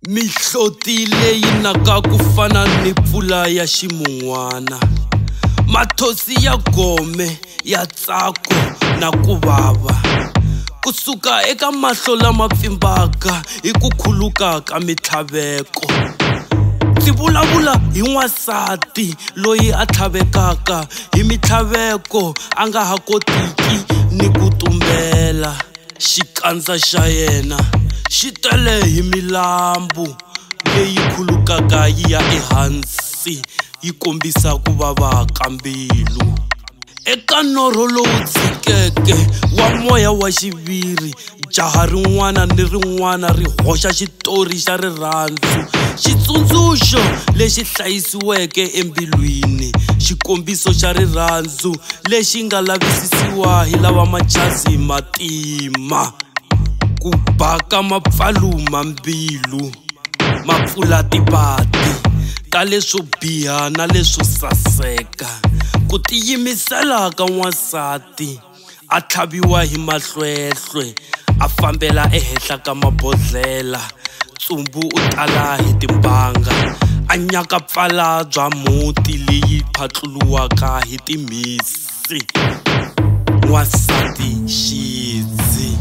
Mihloti leyi naka ku fana ni mpfula ya ximun'wana, mathosi ya gome ya tsako na ku vava, kusuka eka mahlo lama pfimbaka hi ku khuluka ka mitlhaveko. Ndzi vulavula hi n'wansati loyi a tlhavekaka hi mitlhaveko a nga ha kotiki ni ku tumbela. Xikandza xa yena xi tele hi milambu leyi khulukaka yi ya ehansi yi kombisa ku vava ka mbilu. Eka norho lowu dzikeke wa moya wa xiviri, jaha rin'wana ni rin'wana ri hoxa xitori xa rirhandzu, xitsundzuxo lexi hlayisiweke embilwini, xikombiso xa rirhandzu lexi nga lavisisiwa hi lava majazi matima. Ku baka mapfalu ma mbilu, ma pfula tibati ta leswo biha na leswo saseka. Ku tiyimisela ka n'wansati, a tlhaviwa hi mahlwehlwe, a fambela ehenhla ka mabodhlela, ntsumbu u tala hi timbanga, a nyaka pfala bya mhuti leyi phatluluwaka hi timhisi. N'wansati xidzi.